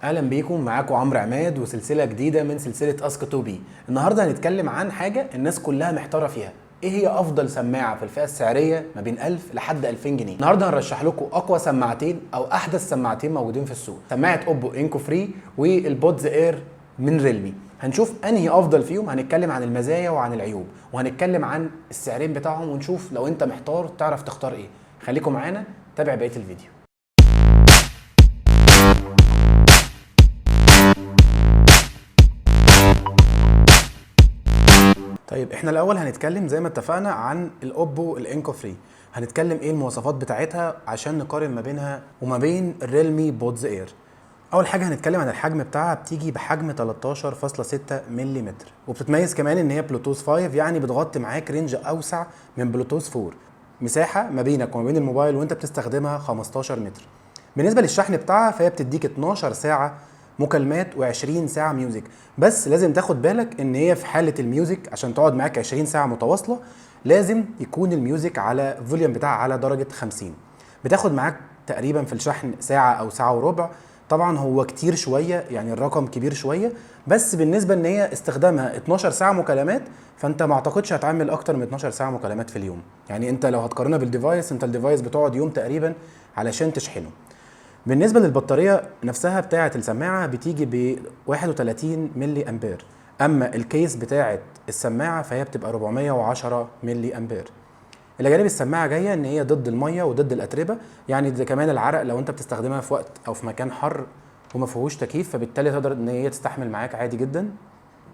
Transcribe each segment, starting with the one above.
اهلا بيكم، معاكم عمرو عماد وسلسلة جديدة من سلسلة Ask 2B. النهارده هنتكلم عن حاجة الناس كلها محتارة فيها، ايه هي افضل سماعه في الفئة السعرية ما بين 1000 لحد 2000 جنيه. النهارده هنرشح لكم اقوى سماعتين او احدث سماعتين موجودين في السوق، سماعه Oppo Enco Free وال Buds Air من Realme. هنشوف انهي افضل فيهم، هنتكلم عن المزايا وعن العيوب، وهنتكلم عن السعرين بتاعهم، ونشوف لو انت محتار تعرف تختار ايه. خليكم معانا، تابع بقية الفيديو. طيب احنا الاول هنتكلم زي ما اتفقنا عن ال Oppo ال Enco Free، هنتكلم ايه المواصفات بتاعتها عشان نقارن ما بينها وما بين ال Realme Buds Air. اول حاجة هنتكلم عن الحجم بتاعها، بتيجي بحجم 13.6 ملم، وبتتميز كمان ان هي بلوتوث 5، يعني بتغطي معاك range اوسع من بلوتوث 4، مساحة ما بينك وما بين الموبايل وانت بتستخدمها 15 متر. بالنسبة للشحن بتاعها فهي بتديك 12 ساعة مكالمات و20 ساعة music، بس لازم تاخد بالك ان هي في حاله ال music عشان تقعد معاك 20 ساعة متواصلة لازم يكون ال music على volume بتاعها على درجه 50. بتاخد معاك تقريبا في الشحن ساعة او ساعة وربع، طبعا هو كتير شوية، يعني الرقم كبير شوية، بس بالنسبة ان هي استخدامها 12 ساعة مكالمات فانت ما اعتقدش هتعمل اكتر من 12 ساعة مكالمات في اليوم. يعني انت لو هتقارنها بال device، انت ال device بتقعد يوم تقريبا علشان تشحنه. بالنسبة للبطاريه نفسها بتاعه السماعة بتيجي ب 31 ملي امبير، اما ال case بتاعه السماعة فهي بتبقى 410 ملي امبير. الى جانب السماعة جاية ان هي ضد المية وضد الاتربه، يعني ده كمان العرق لو انت بتستخدمها في وقت او في مكان حر وما فيهوش تكييف فبالتالي تقدر ان هي تستحمل معاك عادي جدا.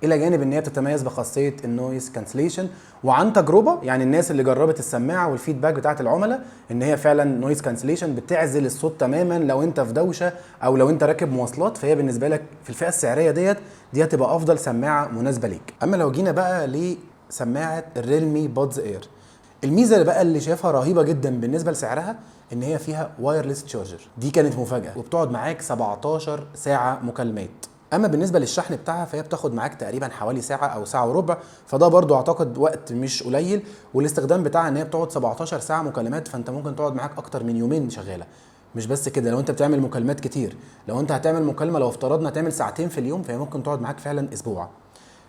الى جانب ان هي بتتميز بخاصيه ال noise cancellation، وعن تجربه يعني الناس اللي جربت السماعة وال feedback بتاعت العملاء ان هي فعلا noise cancellation بتعزل الصوت تماما لو انت في دوشه او لو انت راكب مواصلات، فهي بالنسبة لك في الفئة السعرية ديت دي هتبقى افضل سماعه مناسبة ليك. اما لو جينا بقى لسماعه ال Realme Buds Air، الميزة اللي بقى اللي شايفها رهيبة جدا بالنسبة لسعرها ان هي فيها wireless charger، دي كانت مفاجاة، وبتقعد معاك 17 ساعة مكالمات. اما بالنسبة للشحن بتاعها فهي بتاخد معاك تقريبا حوالي ساعة او ساعة وربع، فده برضو اعتقد وقت مش قليل. والاستخدام بتاعها ان هي بتقعد 17 ساعة مكالمات، فانت ممكن تقعد معاك اكتر من يومين شغالة. مش بس كده، لو انت بتعمل مكالمات كتير، لو انت هتعمل مكالمة لو افترضنا تعمل ساعتين في اليوم فهي ممكن تقعد معاك فعلا اسبوع.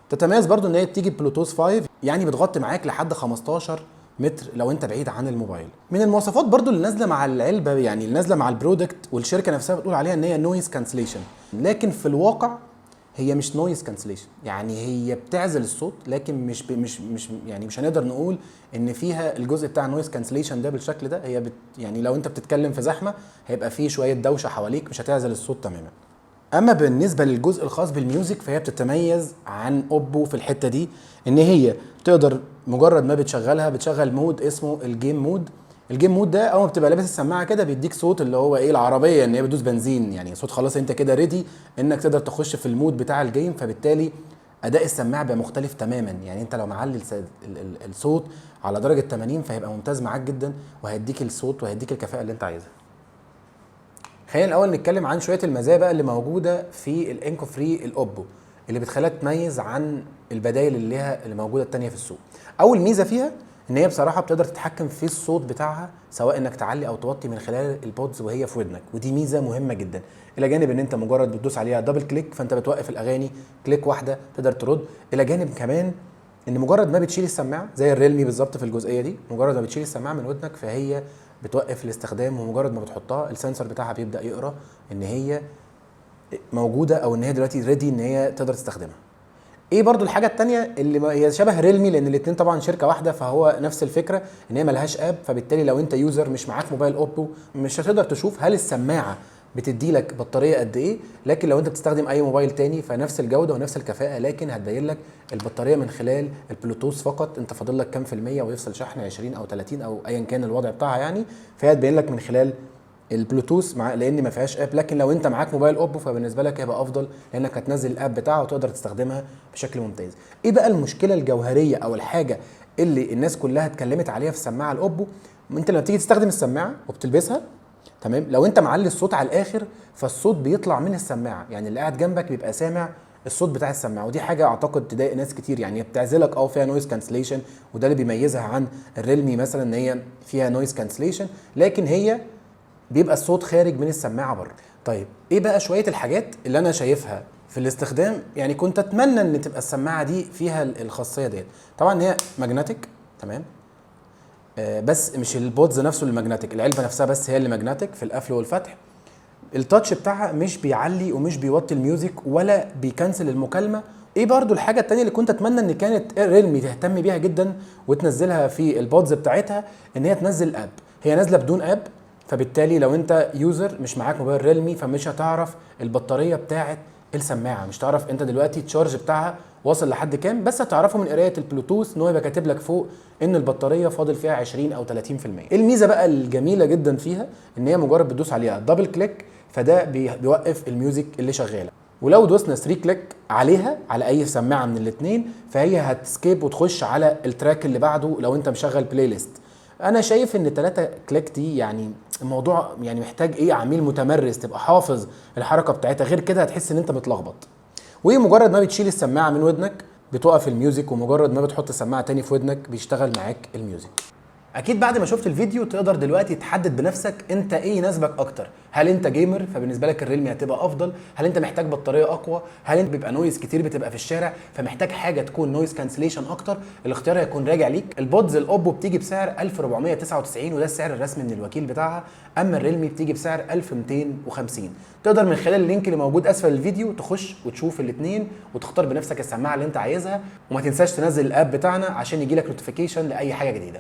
تتميز برضو ان هي بتيجي بلوتوث 5، يعني بتغطي معاك لحد 15 متر لو انت بعيد عن الموبايل. من المواصفات برضو اللي نازله مع العلبة، يعني اللي نازله مع ال product والشركة نفسها بتقول عليها ان هي noise cancellation، لكن في الواقع هي مش noise cancellation، يعني هي بتعزل الصوت لكن مش مش مش يعني مش هنقدر نقول ان فيها الجزء بتاع noise cancellation ده بالشكل ده. هي يعني لو انت بتتكلم في زحمة هيبقى فيه شوية دوشه حواليك، مش هتعزل الصوت تماما. اما بالنسبة للجزء الخاص بال music فهي بتتميز عن Oppo في الحتة دي، ان هي تقدر مجرد ما بتشغلها بتشغل mode اسمه ال game mode. ال game mode ده اول ما بتبقى لابس السماعة كده بيديك صوت اللي هو ايه العربية ان هي بتدوس بنزين، يعني صوت خلاص انت كده ready انك تقدر تخش في ال mode بتاع ال game، فبالتالي اداء السماعة بقى مختلف تماما. يعني انت لو معلي الصوت على درجه 80 فهيبقى ممتاز معاك جدا، وهيديك الصوت وهيديك الكفاءة اللي انت عايزها. خلينا الاول نتكلم عن شوية المزايا بقى اللي موجودة في ال Enco Free ال Oppo اللي بتخليها تميز عن البدايل اللي ليها اللي موجودة التانية في السوق. اول ميزة فيها ان هي بصراحة بتقدر تتحكم في الصوت بتاعها سواء انك تعلي او توطي من خلال ال buds وهي في ودنك، ودي ميزة مهمة جدا. الى جانب ان انت مجرد بتدوس عليها double click فانت بتوقف الاغاني، click واحدة تقدر ترد. الى جانب كمان ان مجرد ما بتشيل السماعة زي ال Realme بالظبط في الجزئية دي، مجرد ما بتشيل السماعة من ودنك فهي بتوقف الاستخدام، ومجرد ما بتحطها ال sensor بتاعها بيبدا يقرا ان هي موجودة او ان هي دلوقتي ready ان هي تقدر تستخدمها. ايه برضو الحاجة التانية اللي هي شبه Realme، لان الاتنين طبعا شركة واحدة فهو نفس الفكرة، ان هي ملهاش app، فبالتالي لو انت user مش معاك موبايل Oppo مش هتقدر تشوف هل السماعة بتدي لك بطارية قد ايه، لكن لو انت بتستخدم اي موبايل تاني فنفس الجودة ونفس الكفاءة، لكن هتبين لك البطارية من خلال البلوتوث فقط، انت فاضل لك كام في المية ويفصل شحن 20 او 30 او ايا كان الوضع بتاعها يعني، فهي هتبين لك من خلال البلوتوث مع لان ما فيهاش app. لكن لو انت معاك موبايل Oppo فبالنسبه لك هيبقى افضل لانك هتنزل ال app بتاعه وتقدر تستخدمها بشكل ممتاز. ايه بقى المشكلة الجوهرية او الحاجة اللي الناس كلها اتكلمت عليها في السماعة ال Oppo؟ انت لما بتيجي تستخدم السماعة وبتلبسها تمام، لو انت معلي الصوت على الاخر فالصوت بيطلع من السماعة، يعني اللي قاعد جنبك بيبقى سامع الصوت بتاع السماعة، ودي حاجة اعتقد تضايق ناس كتير. يعني هي بتعزلك فيها noise cancellation، وده اللي بيميزها عن ال Realme مثلا ان هي فيها noise cancellation، لكن هي بيبقى الصوت خارج من السماعة بره. طيب ايه بقى شوية الحاجات اللي انا شايفها في الاستخدام يعني كنت اتمنى ان تبقى السماعة دي فيها الخاصية ديت؟ طبعا هي magnetic، تمام، بس مش ال buds نفسه اللي magnetic، العلبة نفسها بس هي اللي magnetic في القفل والفتح. ال touch بتاعها مش بيعلي ومش بيوطي ال music ولا بي cancel المكالمه. ايه برضو الحاجة التانية اللي كنت اتمنى ان كانت ريلمي تهتم بيها جدا وتنزلها في ال buds بتاعتها؟ ان هي تنزل app. هي نازله بدون app، فبالتالي لو انت user مش معاك موبايل ريلمي فمش هتعرف البطارية بتاعه السماعه، مش تعرف انت دلوقتي ال charge بتاعها واصل لحد كام، بس هتعرفه من قرايه البلوتوث ان هو يبقى كاتب لك فوق ان البطارية فاضل فيها 20 او 30%. الميزة بقى الجميلة جدا فيها ان هي مجرد بتدوس عليها double click فده بيوقف ال music اللي شغاله، ولو دوسنا 3 click عليها على اي سماعه من الاثنين فهي هت skip وتخش على ال track اللي بعده لو انت مشغل playlist. انا شايف ان 3 click دي يعني الموضوع يعني محتاج ايه؟ عميل متمرس تبقى حافظ الحركة بتاعتها، غير كده هتحس ان انت متلخبط. ومجرد ما بتشيل السماعة من ودنك بتوقف ال music، ومجرد ما بتحط السماعة تاني في ودنك بيشتغل معاك ال music. اكيد بعد ما شفت الفيديو تقدر دلوقتي تحدد بنفسك انت ايه يناسبك اكتر. هل انت gamer فبالنسبه لك الريلمي هتبقى افضل؟ هل انت محتاج بطارية اقوى؟ هل انت بيبقى noise كتير بتبقى في الشارع فمحتاج حاجة تكون noise cancellation اكتر؟ الاختيار هيكون راجع ليك. ال buds الاوبو بتيجي بسعر 1499 وده السعر الرسمي من الوكيل بتاعها، اما الريلمي بتيجي بسعر 1250. تقدر من خلال ال link اللي موجود اسفل الفيديو تخش وتشوف الاثنين وتختار بنفسك السماعة اللي انت عايزها، وما تنساش تنزل ال app بتاعنا عشان يجيلك notification لاي حاجة جديدة.